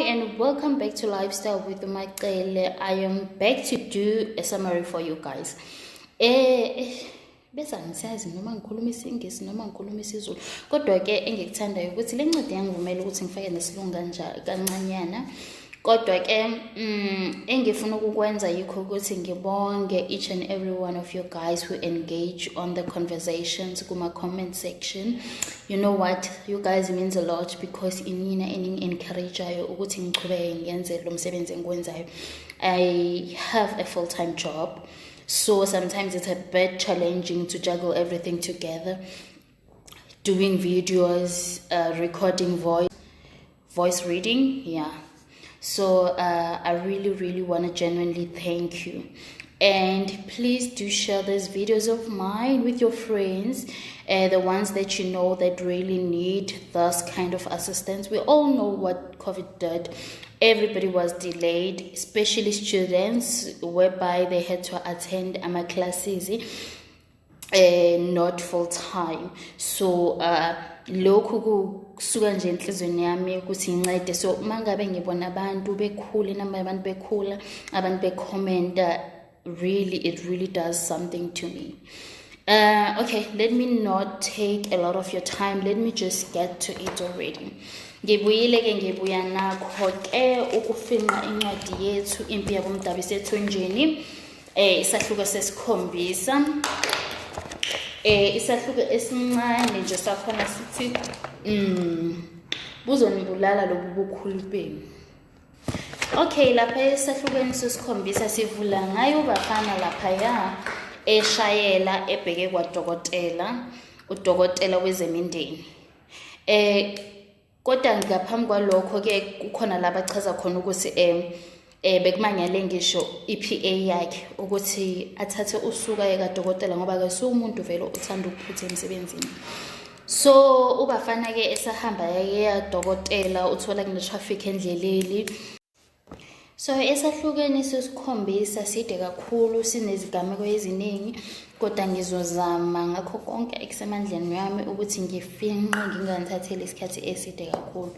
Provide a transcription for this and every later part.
and welcome back to Lifestyle with Macele. I am back to do a summary for you guys. Bese angisazi noma ngikhuluma isiNgisi noma ngikhuluma isiZulu, kodwa ke engikuthandayo ukuthi le ncwadi yangivumela ukuthi ngifake nesilungu kancanyana. Kodwa ke engifuna ukukwenza yikho ukuthi ngibonge each and every one of you guys who engage on the conversations kuma comment section. You know what, you guys means a lot because inina eningi-encourage-ayo ukuthi ngichubeke ngenze lo msebenzi engiwenzayo. I have a full-time job, so sometimes it's a bit challenging to juggle everything together, doing videos, recording voice reading, yeah. So I really really want to genuinely thank you, and please do share these videos of mine with your friends, the ones that you know that really need this kind of assistance. We all know what COVID did. Everybody was delayed, especially students, whereby they had to attend ama classes not full time. So lokhu kusuka nje enhliziyweni yami ukuthi ngincede. So uma ngabe ngibona abantu bekhula, inamba yabantu bekhula, abantu bekhomenta, really, it really does something to me. Okay, let me not take a lot of your time. Let me just get to it already. Ngibuyile ke, ngibuya nakho ke ukufinqa incwadi yethu Impi Yabomdabu Isethunjini, isahluko sesikhombisa. Isahluko esincane nje sakhona sithi "Buzonibulala lobu bukhulu benu." Okay, lapha esahlukweni sesikhombisa sivula ngayo uBafana laphaya eshayela ebheke kwadokotela, udokotela wezemindeni. Kodwa ngaphambi kwalokho ke kukhona la bachaza khona ukuthi bekumangele ngisho i-PA yakhe ukuthi athathe usuku aye kadokotela, ngoba akasuye umuntu vele othanda ukuphutha emsebenzini. So uBafana ke esahamba yadokotela, uthola kune-traffic endleleni. So esahlukweni sesikhombisa side kakhulu, sinezigameko eziningi, kodwa ngizozama ngakho konke ekusemandleni wami ukuthi ngifinqe, nginganithatheli isikhathi eside kakhulu.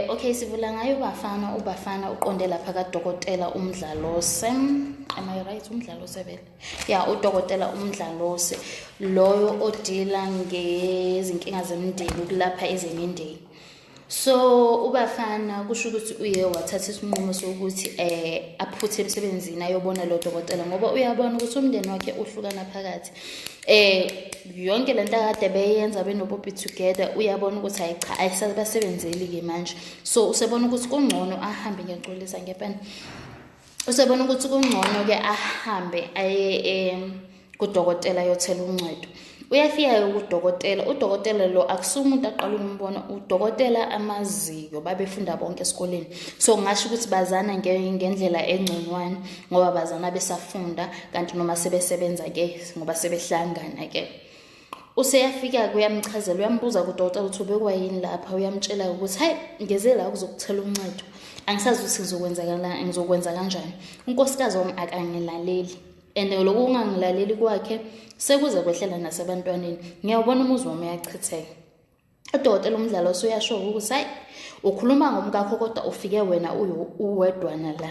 Okay, sivula ngayo uBafana. UBafana uqonde lapha kadokotela uMdlalose. Am I right? UMdlalose vele. Yeah, udokotela uMdlalose loyo odila ngezinkinga zemindeni, ukulapha ezemindeni. So uBafana kusho ukuthi uye wathatha isinqumo sokuthi aphuthe emsebenzini ayobona lo dokotela, ngoba uyabona ukuthi umndeni wakhe uhlukana phakathi. Yonke lento akade beyenza benoPoppy together, uyabona ukuthi hayi cha, ayisabasebenzeli ke manje. So usebona ukuthi kungcono ahambe, ngiyaxolisa ngempela. Usebona ukuthi kungcono ke ahambe aye kudokotela ayothela uncedo. Uyafika-ke kudokotela. Udokotela lo akusuye umuntu aqala ukumbona, udokotela amaziyo, babefunda bonke esikoleni. So ngingasho ukuthi bazana ngendlela engconywana ngoba bazana besafunda, kanti noma sebesebenza-ke ngoba sebehlangana-ke. Useyafika-ke, uyamchazela, uyambuza kudokotela ukuthi ubekwa yini lapha. Uyamtshela ukuthi hayi, ngeze la ukuzokuthela uncedo, angisazi ukuthi ngizokwenza kanjani, unkosikazi wami akangilaleli, and lokhu kungangilaleli kwakhe sekuze kwehlela nasebantwaneni, ngiyawubona umuzi wami uyachitheka. Udokotela uMdlalo usuyasho ukuthi hayi, ukhuluma ngomkakho kodwa ufike wena uwedwana la,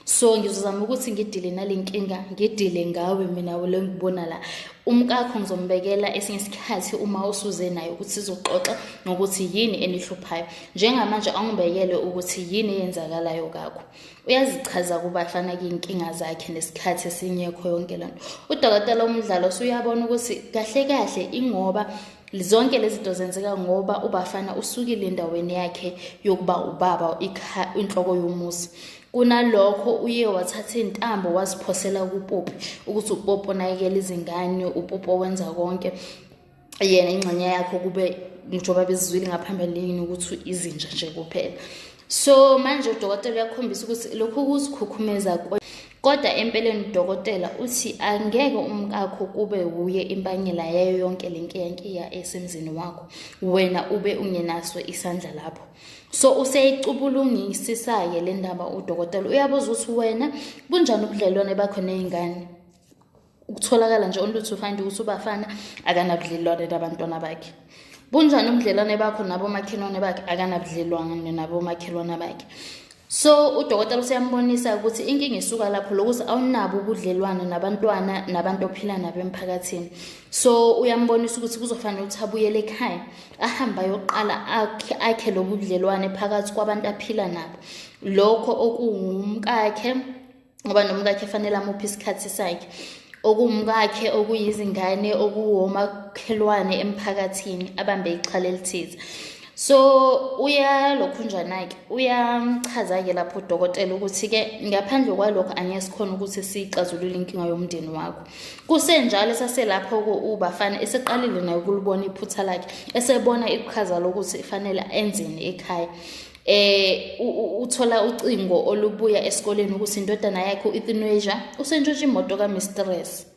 so ngizozama ukuthi ngidile nale nkinga, ngidile ngawe mina le ngibona la. Umkakho ngizombekela esinye isikhathi uma usuze naye ukuthi sizoxoxa ngokuthi yini enihluphayo. Njengamanje angibekele ukuthi yini eyenzakalayo kakho. Uyazichaza kuBafana iy'nkinga zakhe nesikhathi esingekho, yonke lento. Udokotela uMdlalo usuyabona ukuthi kahle kahle ingoba zonke lezi zinto zenzeka ngoba uBafana usukile endaweni yakhe yokuba ubaba, inhloko yomuzi. Kunalokho uye wathatha iy'ntambo waziphosela kuPopi, ukuthi uPopi onakekela izingane, uPopi owenza konke, yena ingxenye yakho kube njengoba bezizwile ngaphambilini ukuthi izinja nje kuphela. So manje udokotela uyakhombisa ukuthi lokhu kuzikhukhumeza, kodwa empeleni udokotela uthi angeke umkakho kube wuye imbangela yayo yonke le nkiyankiya esemzini wakho, wena ube ungenaso isandla lapho. So useyicubulungisisa-ke le ndaba udokotela, uyabuza ukuthi wena bunjani ubudlelwane bakho ney'ngane. Ukutholakala nje, only to find ukuthi uBafana akanabudlelwane nabantwana bakhe. Bunjani ubudlelwane bakho nabomakhelwane bakhe? Akanabudlelwane nabomakhelwane bakhe. So udokotela useyambonisa ukuthi inkinga isuka lapho lokuthi awunabo ubudlelwane nabantwana nabantu ophila nabo emphakathini. So uyambonisa ukuthi kuzofanele ukuthi abuyele ekhaya, ahambe ayoqala akhe lobu budlelwane phakathi kwabantu aphila nabo, lokho okuwumkakhe, ngoba nomkakhe fanele amuphe isikhathi sakhe, okuwumkakhe, okuyizingane, okuwomakhelwane emphakathini, abambe ixhala elithize. So uyalokhunjana-ke, uyamchaza-ke lapho udokotela ukuthi-ke ngaphandle kwalokho angeke sikhona ukuthi siyixazulule inkinga yomndeni wakho. Kusenjalo esaselapho-ke uBafana eseqalile naye ukulibona iphutha lakhe, esebona iqhaza lokuthi fanele enzeni ekhaya. Uthola ucingo olubuya esikoleni ukuthi indodana yakhe u-Euthanasia usentshontshe imoto ka-mistress.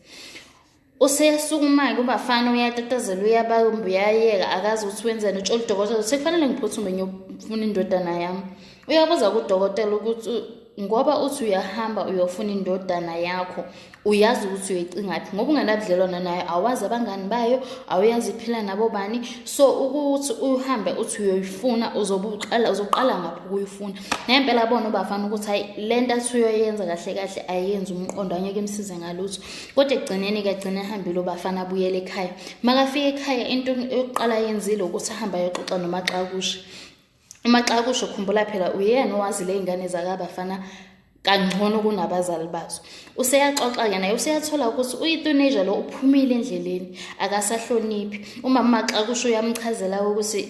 Useyasukuma-ke uBafana, uyatatazela, uyabamba, uyayeka, akazi ukuthi wenzani. Utshela udokotela ukuthi sekufanele ngiphuthume ngiyofuna indodana yami. Uyabuza kudokotela ukuthi ngoba uthi uyahamba uyofuna indodana yakho, uyazi ukuthi uyoyicingaphi, ngoba ungenabudlelwano nayo, awazi abangani bayo, awuyazi iphila nabo bani. So ukuthi uhambe uthi uyoyifuna, uzoqala ngaphi ukuyifuna? Nempela bona uBafana ukuthi hayi, le nto athi uyoyenza kahle kahle ayenzi umqondo, angeke imsize ngalutho. Kodwa ekugcineni-ke agcine ehambile uBafana abuyele ekhaya. Makafika ekhaya, into yokuqala ayenzile ukuthi ahambe ayoxoxa noMaxakushe. UMaxakushe, khumbula phela, uyena owazi le y'ngane zakaBafana kangcono kunabazali bazo. Useyaxoxa-ke naye, useyathola ukuthi uyi-teenager lo uphumile endleleni, akasahloniphi. Umama Maxakushe uyamchazela ukuthi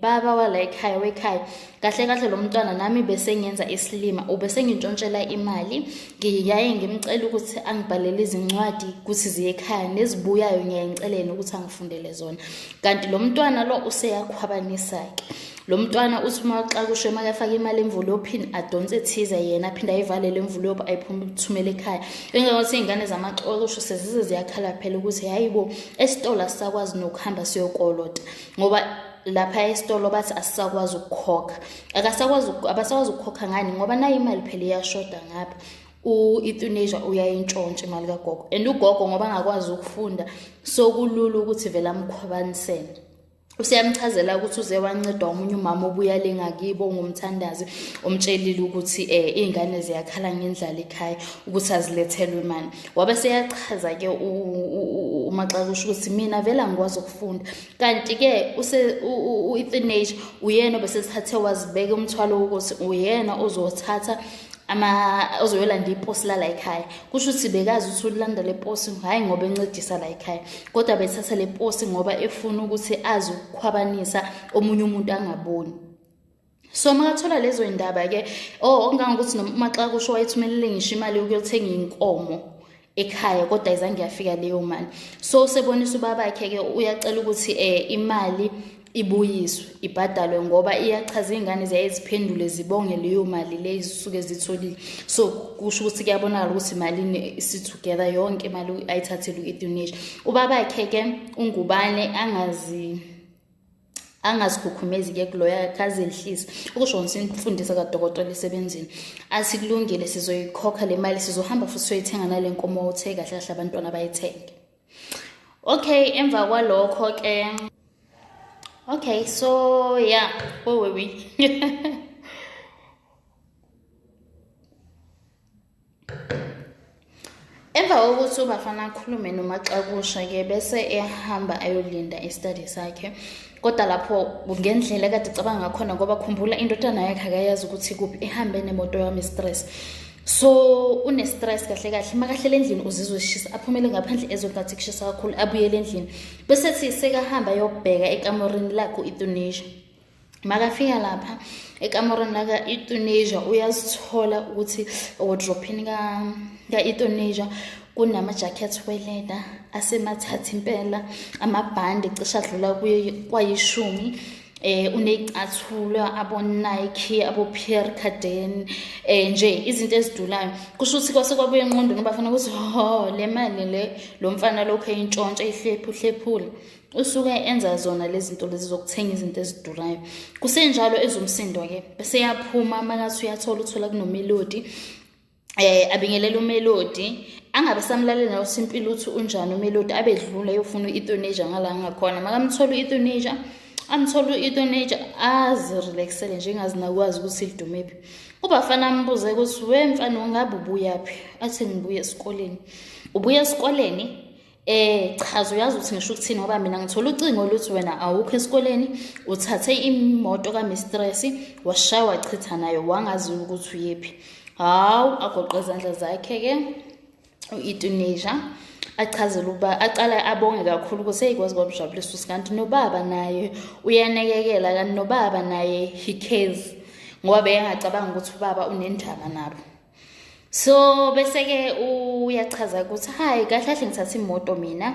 baba wala ekhaya wekhaya, kahle kahle lo mntwana nami bese ngenza isilima, ubese ngintshontshela imali, ngiyaye ngimcela ukuthi angibhalele izincwadi ukuthi ziye ekhaya, nezibuyayo ngiyaye ngicele yena ukuthi angifundele zona. Kanti lo mntwana lo useyakhwabanisa-ke. Lo mntwana uthi uma uXakushe makafaka imali emvulophini, adonse thize yena, aphinde ayivalele emvulophi, ayiphume ekhaya. Engathi iy'ngane zamaXakushe sezize ziyakhala phela ukuthi hayi bo, esitolo asisakwazi nokuhamba siyokolota, ngoba lapha esitolo bathi asisakwazi ukukhokha. Akasakwazi, abasakwazi ukukhokha ngani? Ngoba nayo imali phela iyashoda ngapha. U-Euthanasia uyayintshontsha imali kagogo, and ugogo ngoba angakwazi ukufunda, so kulula ukuthi vele amkhwabanisele. Useyamchazela ukuthi uze wancedwa omunye umama obuya le ngakibo, ungumthandazi, omtshelile ukuthi iy'ngane ziyakhala ngendlala ekhaya, ukuthi azilethelwe imali. Wabe seyachaza-ke uMaxakushe ukuthi mina vele angikwazi ukufunda, kanti-ke u-Euthanasia uyena obesesithathe wazibeka umthwalo wokuthi uyena ozothatha ozoyolanda iposi lala ekhaya. Kusho ukuthi bekazi ukuthi ulanda le posi hhayi ngoba encedisa la ekhaya, kodwa bethatha le posi ngoba efuna ukuthi azi ukukhwabanisa omunye umuntu angaboni. So makathola lezo y'ndaba-ke, okungangokuthi uMaxakushe wayethumelele ngisho imali yokuyothenga inkomo ekhaya, kodwa ayizange yafika leyo mali. So usebonisa ubabakhe-ke, uyacela ukuthi imali ibuyiswe, ibhadalwe, ngoba iyachaza iy'ngane ziyaye ziphendule zibonge leyo mali le zisuke zitholile. So kusho ukuthi kuyabonakala ukuthi imalini isi-together yonke imali ayithathile u-Euthanasia. Ubabakhe-ke uNgubane angazikhukhumezi-ke kuloyo akhe, azehlise, ukusho nje imfundiso kadokotela esebenzini, athi kulungile, sizoyikhokha le mali, sizohamba futhi siyoyithenga nale nkomo othe kahle kahle abantwana bayithenge. Okay, emva kwalokho ke, okay, so yeah, where were we? Emva kokuthi uBafana akhulume noMaxakushe-ke, bese ehamba ayolinda i-study sakhe. Kodwa lapho ngendlela ekade ecabanga ngakhona, ngoba khumbula indodana yakhe akayazi ukuthi kuphi, ihambe nemoto yami stress. So une-stress kahle kahle, makahlele endlini uzizwe eshisa, aphumele ngaphandle ezwe ngathi kushisa kakhulu, abuyele endlini. Bese thi sekahamba ayobheka ekamereni lakhe u-Euthanasia. Makafika lapha ekamereni laka-Euthanasia, uyazithola ukuthi ewardrophini ka-Euthanasia kunama-jacket we-leather asemathatha impela, amabhande cishe adlula kwayishumi, uney'cathulo abo-Nike, abo-Pierre Cardin, nje izinto ezidulayo. Kusho ukuthi kwase kwabuya engqondweni uBafana ukuthi ho, le mali le lo mfana lokhu eyintshontsha, eyihlephu hlephula, usuke enza zona lezi zinto lezi zokuthenga izinto ezidurayo. Kusenjalo ezumsindo-ke, bese yaphuma makathi uyathola, uthola kunoMelody. Abingelela uMelody, Angabe samlalela uSimpilo uthi unjani uMelody, abedlula eyofuna u-euthanasia ngala ngakhona. Makamthola u-euthanasia, amthole u-euthanasia azirelaxele nje, engazi nakwazi ukuthi lidumephi. Ubafana ambuze ukuthi, we mfana, ungabe ubuyaphi? Athi, ngibuye esikoleni. Ubuya esikoleni? Chaza, uyazi ukuthi ngisho ukuthini, ngoba mina ngithola ucingo luthi wena awukho esikoleni, uthathe imoto kamistress washaya wachitha nayo, wangazi ukuthi uyephi. Hawu, agoqe izandla zakhe-ke u-Euthanasia, achazele ukuba aqala abonge kakhulu ukuthi hey, kwazi kwamjabulisa ukuthi kanti nobaba naye uyanakekela, kanti nobaba naye he cares, ngoba beyengacabanga ukuthi ubaba unendaba nabo. So bese-ke uyachaza ukuthi hayi, kahle kahle ngithatha imoto mina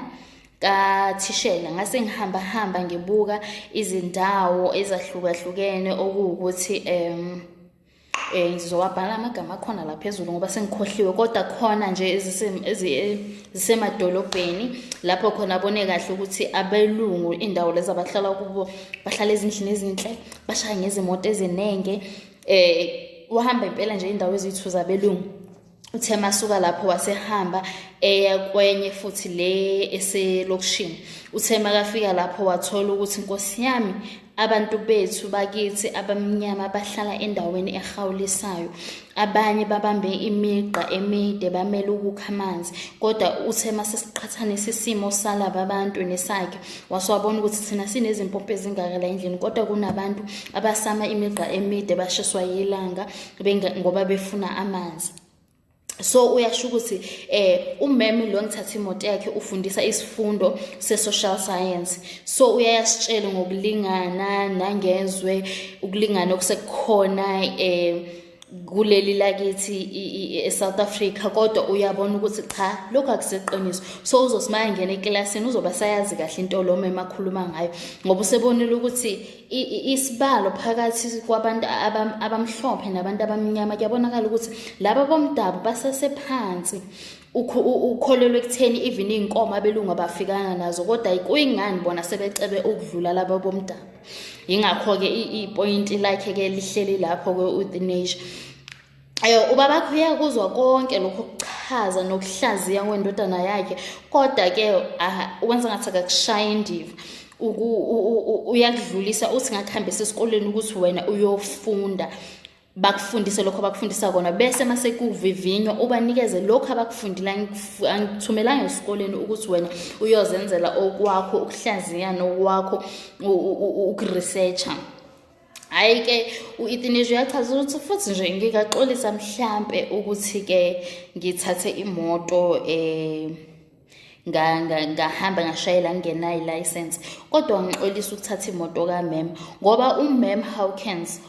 kathishela, ngase ngihamba hamba ngibuka izindawo ezahlukahlukene, okuwukuthi ngizowabhala amagama akhona la phezulu ngoba sengikhohliwe, kodwa khona nje zisemadolobheni lapho khona abone kahle ukuthi abelungu indawo lezi abahlala kubo bahlala ezindlini ezinhle, bashaya ngezimoto ezinenge. Wahamba impela nje indawo ezithu zabelungu. Uthe masuka lapho wasehamba eya kwenye futhi le eselokishini. Uthe makafika lapho wathola ukuthi, Nkosi yami, abantu bethu bakithi abamnyama bahlala endaweni ehawulisayo, abanye babambe imigqa emide bamele ukukha amanzi. Kodwa uthe mase siqhathanisa isimo salaba bantu nesakhe, wasewabona ukuthi thina sinezimpompo ezingaka la endlini, kodwa kunabantu abasama imigqa emide bashiswa yilanga ngoba befuna amanzi. So uyasho ukuthi umeme lo ngithatha imoto yakhe ufundisa isifundo se-social science, so uyayasitshela ngokulingana nangezwe, ukulingana okusekukhona kuleli lakithi e-South Africa, kodwa uyabona ukuthi cha, lokhu akuseqiniso. So uzosimaya ngena ekilasini, uzoba sayazi kahle into lo mema akhuluma ngayo, ngoba usebonile ukuthi isibalo phakathi kwabantu abamhlophe nabantu abamnyama kuyabonakala ukuthi laba bomdabu basesephansi. Ukholelwa ekutheni even iy'nkomo abelungu abafikanga nazo, kodwa kuyingani bona sebecebe ukudlula laba bomdabu? Yingakho-ke ipoyinti lakhe-ke lihleli lapho-ke u-euthanasia. Ubabakho uyakuzwa konke lokho kuchaza nokuhlaziya kwendodana yakhe, kodwa-ke wenza ngathi akakushaya indiva, uyakudlulisa. Uthi ngakuhambisa esikoleni ukuthi wena uyofunda, bakufundise lokho abakufundisa kona, bese mase kuvivinywa ubanikeze lokho abakufundile. Angikuthumelanga esikoleni ukuthi wena uyozenzela okwakho ukuhlaziya nokwakho ukuresearcha. Hhayi-ke, u-Euthanasia uyachaza ukuthi futhi nje ngingaxolisa mhlampe ukuthi-ke ngithathe imoto ngahamba ngashayela ngingenayo ilayisensi, kodwa ngixolisa ukuthatha imoto kamem, ngoba umem Hawkins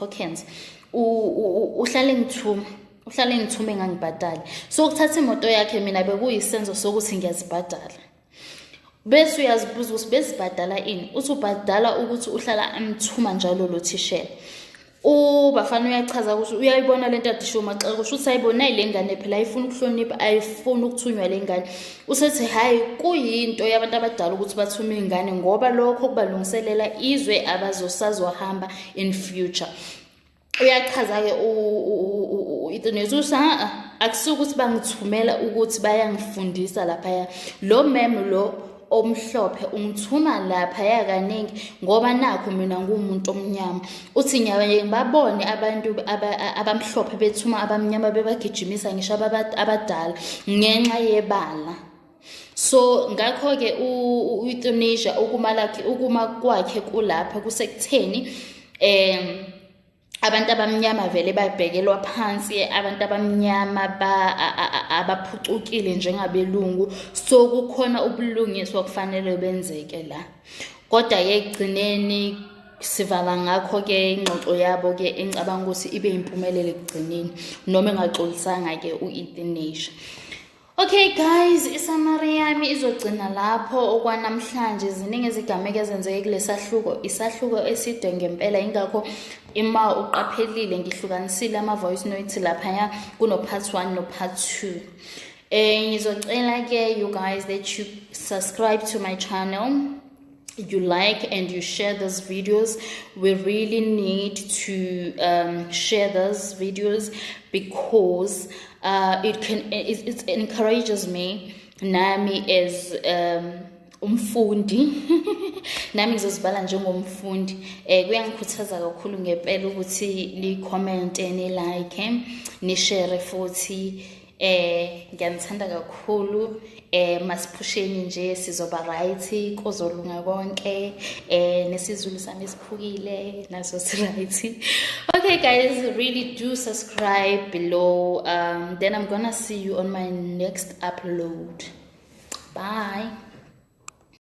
uhlale ngithuma, uhlale ngithume ngangibhadali. So ukuthatha imoto yakhe mina bekuyisenzo sokuthi ngiyazibhadala. Bese uyazibuza ukuthi besibhadala ini? Uthi ubhadala ukuthi uhlala amthuma njalo lo thishela. Ubafana uyachaza ukuthi uyayibona lento adisho uMaxeke, kusho ukuthi ayibona le ngane phela ayifuni ukuhlonipha, ayifuni ukuthunywa le ngane. Usethi hhayi, kuyinto yabantu abadala ukuthi bathume iy'ngane, ngoba lokho kubalungiselela izwe abazosazohamba in future. Uyachaza-ke u-Euthanasia ukuthi ha, akusuke ukuthi bangithumela ukuthi bayangifundisa laphaya, lo mem lo omhlophe ungithuma laphaya kaningi ngoba nakho mina nguwumuntu omnyama. Uthi ngiyaye ngibabone abantu abamhlophe bethuma abamnyama, bebagijimisa ngisho abadala ngenxa yebala. So ngakho-ke u-Euthanasia ukuma kwakhe kulapha kusekutheni abantu abamnyama vele babhekelwa phansi, abantu abamnyama abaphucukile njengabelungu, so kukhona ubulungiswa kufanele benzeke la. Kodwa-ke ekugcineni sivala ngakho-ke ingxoxo yabo-ke, engicabanga ukuthi ibe impumelelo ekugcineni noma engaxolisanga-ke u-Euthanasia. Okay guys, isummary yami izogcina lapho okwanamhlanje. Ziningi izigameko ezenzeke kulesahluko, isahluko eside ngempela, ingakho ima uqaphelile ngihlukanisile ama-voice notes laphaya, kuno-part 1 no-part 2. Ngizocela ke you guys that you subscribe to my channel. You like and you share those videos. We really need to share those videos because it encourages me nami as umfundi, nami ngizozibala njengomfundi. Kuyangikhuthaza kakhulu ngempela ukuthi ni comment, ni like, ni share futhi. Ngiyanithanda kakhulu. Masiphusheni nje, sizoba right, kuzolunga konke. NesiZulu sami siphukile naso, si right. Okay guys, really do subscribe below. Then I'm gonna see you on my next upload. Bye.